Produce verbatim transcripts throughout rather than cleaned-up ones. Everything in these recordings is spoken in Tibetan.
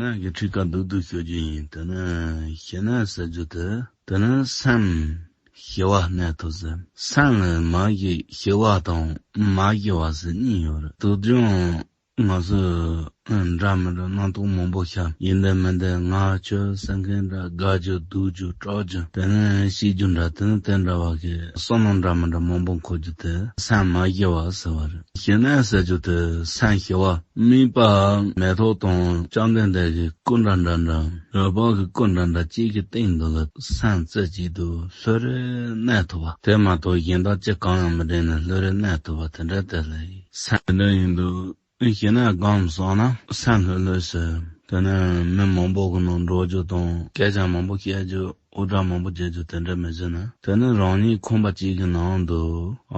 ནས་གི་ཁྲིད་ཀ་འདུག་འདུག་ཤོད་རྒྱུ་ཡིན། དེ་ནས་ཞི་གནས་ཟེར་རྒྱུ་དེ་དེ་ནས་སེམས་ཞི་བ་གནས་ཐུབ་ཟེར། སེམས་ལ་མ་ཞི་ཞི་བ་དང་མ་ཞི་བ་ཟེར་གཉིས་ཡོད་རེད། དུག་སྦྱོང་ང་ཚོས་འདྲ་མི་འདྲ་རྣམ་རྟོག་མང་པོ་ཤར། ཡིན་དེ་མིན་དེ་ང་ཁྱོད་ཟེར་མཁན་འདྲ། དགའ་རྒྱུ་སྡུག་རྒྱུ་སྐྲག་རྒྱུ། དེ་ནས་སྐྱིད་རྒྱུ་འདྲ། དེ་ནས་དེ་འདྲ་བ་གི་བསོད་ནམས་འདྲ་མི་འདྲ་མང་པོ་འཁོར་རྒྱུ་དེ་སེམས་མ་ཞི་བ་ཟེར་བ་རེད། ཞི་གནས་ཟེར་རྒྱུ་དེ་སེམས་ཞི་བ། དམིགས་པ་མེ་ཏོག་དང་བཅོམ་ལྡན་འདས་ཀྱི་སྐུ་འདྲ་འདྲ་འདྲ། རོལ་པ་གི་སྐུ་འདྲ་འདྲ་གཅིག་གི་སྟེང་དུ་ལ་སེམས་རྩེ་གཅིག་ཏུ་ལྷོད་རེ་གནས་ཐུབ་པ། དེ་མ་གཏོགས་གཞན་དག་ཅི་གང་ཡང་མི་དྲན་ནས་ལྷོད་རེ་གནས་ཐུབ་པ་དེ་འདྲ་དེ་ལ་སེམས་དེ་འདྲ་ཡིན་དུས། ཞི་གནས་སྒོམ་སོང་ན་སེམས་ལྷོད་ལྷོད་ཟེར། དེ་ནས་མི་མང་པོ་གི་ནང་འགྲོ་རྒྱུ་དང་སྐད་ཆ་མང་པོ་བཤད་རྒྱུ། འུར་སྒྲ་མང་པོ་བརྗོད་རྒྱུ་དེ་འདྲ་མི་བྱེད་ན། དེ་ནས་རང་ཉིད་ཁང་པ་གཅིག་གི་ནང་དུ་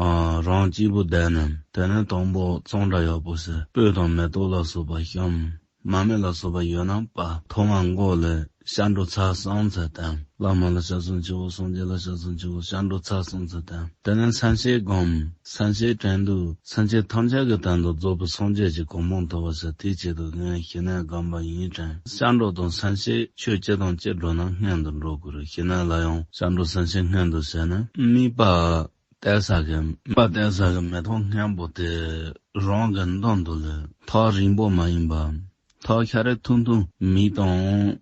ཨ་རང་གཅིག་པུ་བསྡད་ནས། དེ་ནས་དང་པོ་གཙང་སྦྲ་ཡག་པོ་བྱས། སྤོས་དང་མེ་ཏོག་ལ་སོགས་པ་བཤམས། མར་མེ་ལ་སོགས་པ་ཡོད་ན་པ། ཐོག་མར་མགོ་ལ་སྐྱབས་འགྲོ་ཚར་གསུམ་ཙམ་བཏང་། བླ་མ་ལ་སྐྱབས་སུ་མཆིའོ། སངས་རྒྱས་ལ་སྐྱབས་སུ་མཆིའོ། སྐྱབས་འགྲོ་ཚར་གསུམ་ཙམ་བཏང་། དེ་ནས་མཚན་ཕྱེད་བསྒོམ། མཚན་ཕྱེད་དྲན་དུས་མཚན་ཕྱེད་ཐམས་ཅད་ཀྱི་སྟེང་དུ་རྫོགས་པའི་སངས་རྒྱས་ཀྱི་གོ་འཕང་ཐོབ་པར་བྱ། དེའི་ཆེད་དུ་ངས་ཞི་གནས་སྒོམ་པ་ཡིན་དྲན། སྐྱབས་འགྲོ་དང་མཚན་ཕྱེད་ཆོས་སྤྱི་དང་སྤྱི་འགྲོ་ན་སྔོན་དུ་འགྲོ་དགོས་རེད། ཞི་གནས་ལ་ཡང་སྐྱབས་འགྲོ་མཚན་ཕྱེད་སྔོན་དུ་བྱས་ན། དམིགས་པ་གཏད་ས་གི་དམིགས་པ་གཏད་ས་གི་མེ་ཏོག་སྔོན་པོ་དེ་རང་གི་མདུན་དུ་ལ་ཐག་རིང་པོ་མ་ཡིན་པ། ཐག་ཤ་རེ་ཐུང་ཐུང་མིག་དང་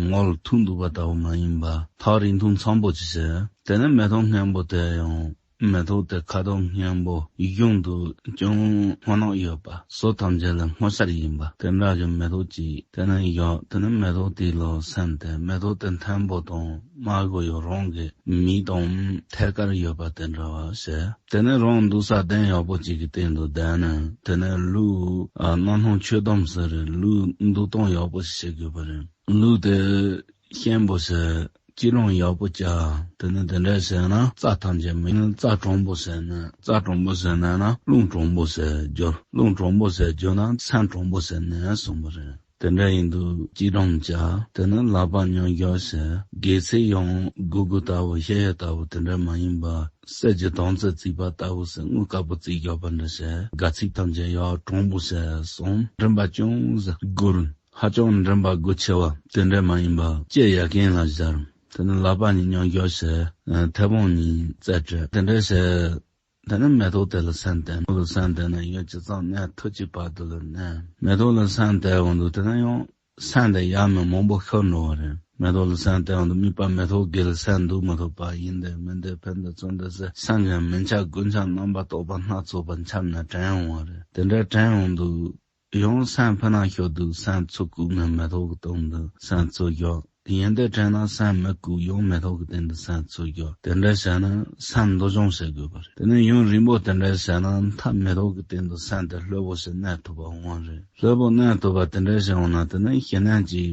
ངོ་ལ་ཐུག་འདུག་པ་ལྟ་བུ་མ་ཡིན་པ། ཐག་རིང་ཐུང་འཚམ་པོ་ཅིག་བྱས། དེ་ནས་མེ་ཏོག་སྔོན་པོ་དེ་ཡང་མེ་ཏོག་དེ་ཁ་དོག་སྔོན་པོ། གཞུང་དུ་ཅུང་སྔོ་ནག་ཡོད་པ། ཟུར་ཐམས་ཅད་ལ་སྔོ་སེར་ཡིན་པ། དེ་འདྲ་གི་མེ་ཏོག་ཅིག་དེ་ནས་ཡོད། དེ་ནས་མེ་ཏོག་དེ་ལ་སེམས་གཏད། མེ་ཏོག་དེ་མཐོན་པོ་དང་དམའ་གོ་ཡོད། རང་གི་མིག་དང་ཐད་ཀར་ཡོད་པ་དེ་འདྲ་བ་བྱས། དེ་ནས་རང་འདུག་ས་གདན་ཡག་པོ་ཅིག་གི་སྟེང་དུ་བསྡད་ནས། དེ་ནས་ལུས་ཨ་སྣང་སྣང་ཆོས་སྡོམ་ཟེར་རེད། ལུས་འདུག་སྟངས་ཡག་པོ་ཞིག་བྱེད་དགོས་པ་རེད། ལུས་དེ་བཤན་པོ་བྱས། སྐྱིལ་ཀྲུང་ཡག་པོ་བཅའ། དེ་ནས་དེ་འདྲ་བྱས་ན་རྩ་ཐམས་ཅད་མི་ཡོང་། རྩ་དྲང་པོ་བྱས་ན། རྩ་དྲང་པོ་བྱས་ན་ན་རླུང་དྲང་པོ་བྱས་རྒྱུ། རླུང་དྲང་པོ་བྱས་རྒྱུ་ན་སེམས་དྲང་པོ་བྱས་ནས་གསུངས་པ་རེད། དེ་འདྲ་ཡིན་དུས་སྐྱིལ་ཀྲུང་བཅའ། དེ་ནས་ལག་པ་མཉམ་བཞག་བྱས། སྒལ་ཚིགས་ཡང་སྒུར་སྒུར་ལྟ་བུ་གཡས་གཡོན་ལྟ་བུ་དེ་འདྲ་མ་ཡིན་པ། གསེར་གྱི་དོང་ཙེ་བརྩིགས་པ་ལྟ་བུ་ཟེར། དངུལ་དཀར་པོ་བརྩིགས་བཞག་པ་འདྲ་བྱས། སྒལ་ཚིགས་ཐམས་ཅད་ཡང་དྲང་པོ་བྱས་སོང་། མགྲིན་པ་ཅུང་ཟད་སྒུར། ཧ་ཅང་མགྲིན་པ་སྒུར་ཆེ་བ་དེ་འདྲ་མ་ཡིན་པ། ལྕེ་ཡ་གན་ལ་སྦྱར། དེ་ནས་ལག་པ་གཉིས་མཉམ་བཞག་བྱས། མཐེ་བོང་གཉིས་རྩེ་སྤྲད། དེ་འདྲ་བྱས། དེ་ནས་མེ་ཏོག་དེ་ལ་སེམས་གཏད། མེ་ཏོག་ལ་སེམས་གཏད་ན་ཡུན་ཇི་ཙམ་གནས་ཐུབ་ཀྱི་བར་དུ་ལ་གནས། མེ་ཏོག་ལ་སེམས་གཏད་འོང་དུས་དེ་ནས་ཡང་སེམས་དེ་ཡར་མར་མང་པོ་ཤོར་འགྲོ་བ་རེད། མེ་ཏོག་ལ་སེམས་གཏད་འོང་དུས་དམིགས་པ་མེ་ཏོག་གི་ལ་སེམས་འདུག་མ་ཐུབ་པ། ཡིན་དེ་མིན་དེ་ཕན་དེ་བཙོན་དེ་ཟེར་སེམས་ཀྱི་མིང་ཆ་དགུ་ཆ་རྣམ་པར་རྟོག་པ་སྣ་ཚོགས་པ་འཁྱམས་ནས་དྲན་འོང་བ་རེད། དེ་འདྲ་དྲན་འོང་དུས། ཡང་སེམས་ཕར་ནང་ཤོར་དུས་སེམས་ཚུར་བཀུག་ནས་མེ་ཏོག་གི་སྟེང་དུ་སེམས་ཚུར་བཞག་ཡིན་དེ་དྲན་ན་སེམས་མི་བཀུག་ཡང་མེ་ཏོག་གི་སྟེང་དུ་སེམས་ཚུར་བཞག་དེ་འདྲ་བྱས་ན་སེམས་འདུ་སྦྱོང་བྱེད་དགོས་པ་རེད། དེ་ནས་ཡུན་རིང་པོ་དེ་འདྲ་བྱས་ན་མཐའ་མེ་ཏོག་གི་སྟེང་དུ་སེམས་དེ་ལྷོད་པོ་ཞིག་གནས་ཐུབ་པ་འོང་རེད། ལྷོད་པོ་གནས་ཐུབ་པ་དེ་འདྲ་བྱས་འོང་ན། དེ་ནས་ཞི་གནས་ཀྱི་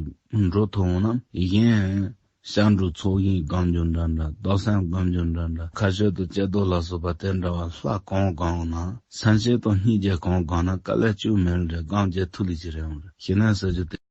འགྲོ་ཐུབ་འོང་ན། གཞན་སྐྱབས་འགྲོ་ཚོགས་ཞིང་སྒོམ་རྒྱུ་འདྲ་འདྲ། བདག་སེམས་སྒོམ་རྒྱུ་འདྲ་འདྲ། ཁ་ཤོད་དུ་ཅལ་དོ་ལ་སོགས་པ་དེ་འདྲ་བ་ལྷ་གང་སྒོམ་ན། སེམས་བསྐྱེད་དང་སྙིང་རྗེ་གང་སྒོམ་ན། དཀའ་ལས་ཅུང་མེད་རེད། སྒོམ་རྒྱུ་ཐུགས་ལས་ཀྱི་རེད་འོང་རེད། ཞི་གནས་ཟེར་རྒྱུ་དེ།